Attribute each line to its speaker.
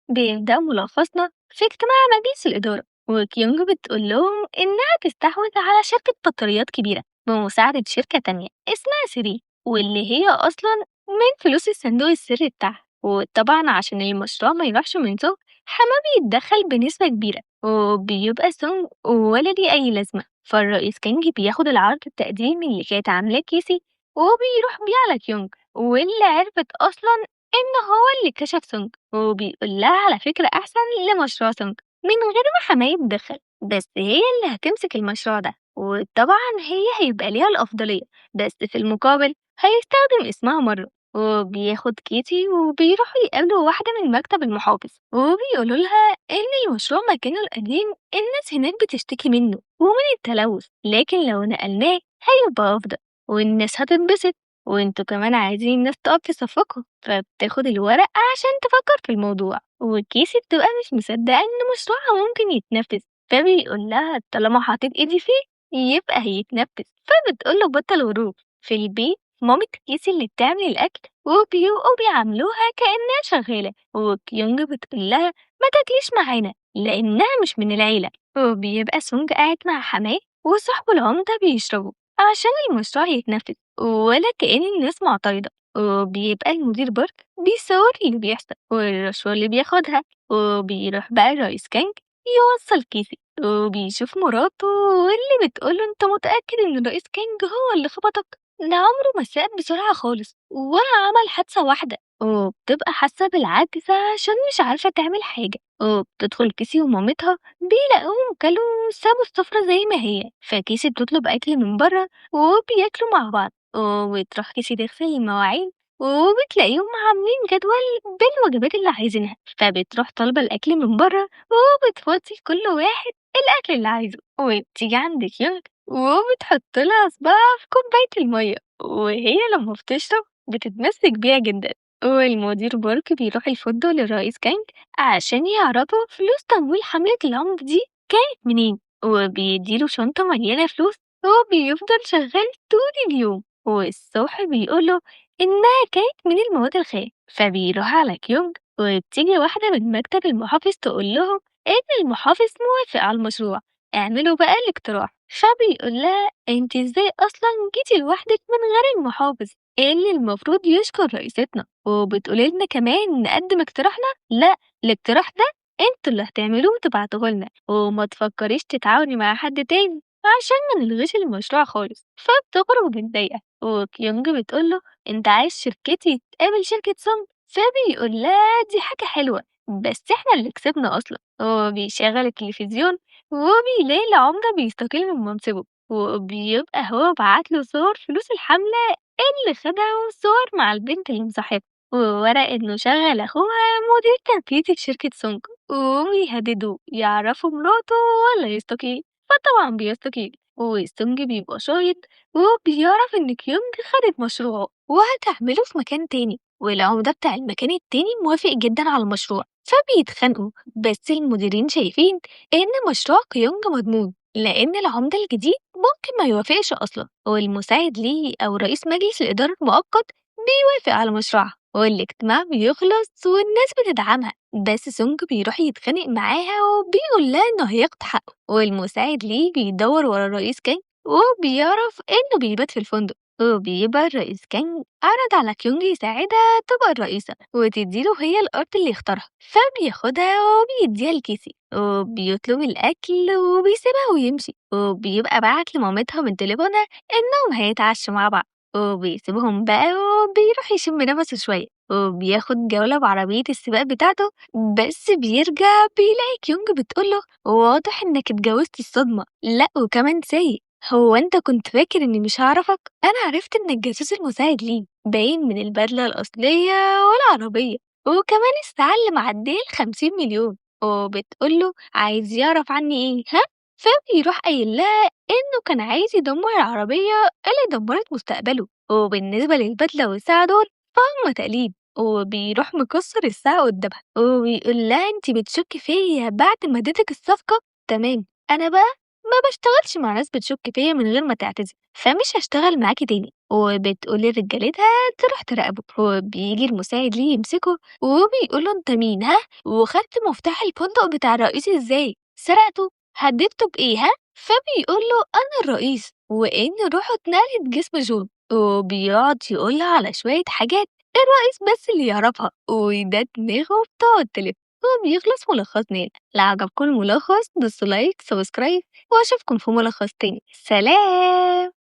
Speaker 1: بيبدأ ملخصنا في اجتماع مجلس الإدارة، وكيونج بتقول لهم إنها تستحوذ على شركة بطاريات كبيرة بمساعدة شركة تانية اسمها سيري، واللي هي أصلا من فلوس الصندوق السري بتاعها. وطبعا عشان المشروع ما يروحش من سونج، حماه بيتدخل بنسبة كبيرة وبيبقى سونج ولا ليه أي لازمة. فالرئيس كينج بياخد العرض التقديمي اللي كانت عاملاه كيسي وبيروح بيه على كيونج، واللي عرفت أصلا إن هو اللي كشف سونج، وبيقول لها على فكرة أحسن لمشروع سونج من غير ما حماه يتدخل، بس هي اللي هتمسك المشروع ده، وطبعا هي هيبقى ليها الأفضلية، بس في المقابل هيستخدم اسمها مرة. وبياخد كيتي وبيروحوا يقابلوا واحدة من مكتب المحافظ، وبيقولوا لها إن المشروع مكانه القديم الناس هناك بتشتكي منه ومن التلوث، لكن لو نقلناه هيبقى أفضل والناس هتنبسط، وانتوا كمان عايزين الناس تقف في صفكم. فبتاخد الورق عشان تفكر في الموضوع، وكيسي بتبقى مش مصدقة إن مشروعها ممكن يتنفذ، فبيقول لها طالما حطيت إيدي فيه يبقى هيتنفذ، فبتقوله بطل غرور. في البيت مامة كيسي اللي بتعمل الأكل وبيبقوا بيعاملوها كأنها شغالة، وكيونج بتقول لها ما تاكليش معانا لأنها مش من العيلة. وبيبقى سونج قاعد مع حماه وصاحبه العمدة بيشربوا عشان المشروع يتنفذ، ولا كأن الناس معترضة. وبيبقى المدير بارك بيصور اللي بيحصل والرشوة اللي بياخدها. وبيروح بقى الرئيس كانج يوصل كيسي، وبيشوف مراته واللي بتقوله انت متأكد ان الرئيس كانج هو اللي خبطك؟ ده عمره ما ساق بسرعة خالص ولا عمل حادثة واحدة. وبتبقى حاسة بالعجز عشان مش عارفة تعمل حاجة. وبتدخل كيسي ومامتها بيلاقوهم كلوا سابوا السفرة زي ما هي، فكيسي بتطلب أكل من بره وبياكلوا مع بعض. وبتروح كيسي تغسل المواعين وبتلاقيهم عاملين جدول بالوجبات اللي عايزينها، فبتروح طالبة الأكل من بره وبتفضي كل واحد الأكل اللي عايزه. وبتيجي عند كيونج وبتحط لها صباعها في كوباية المية، وهي لما بتشرب بتتمسك بيها جدا. والمدير بارك بيروح الفندق للرئيس كانج عشان يعرفوا فلوس تمويل حملة العمدة دي كانت منين، وبيديله شنطة مليانة فلوس وبيفضل شغال طول اليوم. والصبح بيقوله إنها كانت من المواد الخام. فبيروح على كيونج وبتيجي واحدة من مكتب المحافظ تقول لهم إن المحافظ موافق على المشروع، اعملوا بقى الاقتراح. فبيقول لها انت ازاي اصلا جيتي لوحدك من غير المحافظ اللي المفروض يشكر رئيستنا، وبتقولي لنا كمان نقدم اقتراحنا؟ لا، الاقتراح ده انتوا اللي هتعملوه وتبعتوه لنا، وما تفكريش تتعاوني مع حد تاني عشان ما نلغيش المشروع خالص. فبتخرج متضايقة، وكيونج بتقوله انت عايز شركتي تقابل شركة سونج؟ فبيقول لها دي حاجة حلوة بس احنا اللي كسبنا اصلا. وبيشغل التلفزيون وبيلاقي العمدة بيستقيل من منصبه، وبيبقى هو بعت له صور فلوس الحملة اللي خدها وصور مع البنت اللي مصاحبها، وورق انه شغل اخوها مدير تنفيذي في شركة سونج، وبيهددوه يعرفوا مراته ولا يستقيل، فطبعا بيستقيل. وسونج بيبقى شايط وبيعرف ان كيونج خدت مشروعه وهتعمله في مكان تاني، والعمدة بتاع المكان التاني موافق جدا على المشروع، فبيتخانقوا. بس المديرين شايفين ان مشروع كيونج مضمون لان العمدة الجديد ممكن ما يوافقش اصلا، والمساعد ليه او رئيس مجلس الادارة المؤقت بيوافق على مشروعها، والاجتماع بيخلص والناس بتدعمها. بس سونج بيروح يتخانق معاها وبيقول لها انه هياخد حقه، والمساعد ليه بيدور ورا الرئيس كانج وبيعرف انه بيبات في الفندق. وبيبقى الرئيس كانج عرض على كيونج يساعدها تبقى الرئيسة وتديله هي الأرض اللي يختارها، فبياخدها وبيديها لكيسي وبيطلب الأكل وبيسيبها ويمشي. وبيبقى بعت لمامتها من تليفونها إنهم هيتعشوا مع بعض، وبيسيبهم بقى وبيروح يشم نفسه شوية، وبياخد جولة بعربية السباق بتاعته. بس بيرجع بيلاقي كيونج بتقوله واضح إنك اتجوزت الصدمة، لأ وكمان سايق، هو انت كنت فاكر اني مش هعرفك؟ انا عرفت انك جاسوس المساعد ليه، باين من البدلة الأصلية والعربية وكمان الساعة اللي معدية 50 مليون. وبتقوله عايز يعرف عني ايه ها؟ فبيروح قايل لها انه كان عايز يدمر العربية اللي دمرت مستقبله، وبالنسبة للبدلة والساعة دول فهم تقليد. وبيروح مكسر الساعة قدامها وبيقول لها انت بتشكي فيا بعد ما اديتك الصفقة؟ تمام، انا بقى ما بشتغلش مع ناس بتشك فيا من غير ما تعتذر، فمش هشتغل معاكي تاني. وبتقول لرجالتها تروح تراقبه، وبيجي المساعد ليه يمسكه وبيقول له انت مين ها؟ وخدت مفتاح الفندق بتاع الرئيس ازاي؟ سرقته؟ هددته بايه ها؟ فبيقول له انا الرئيس، وان روحه اتنقلت جسم جون، وبيقعد يقول له على شوية حاجات الرئيس بس اللي يعرفها، وده دماغه بتقعد تلف. وبيخلص ملخصنا هنا. لو عجبكم الملخص دوسوا like subscribe، واشوفكم في ملخص تاني. سلام.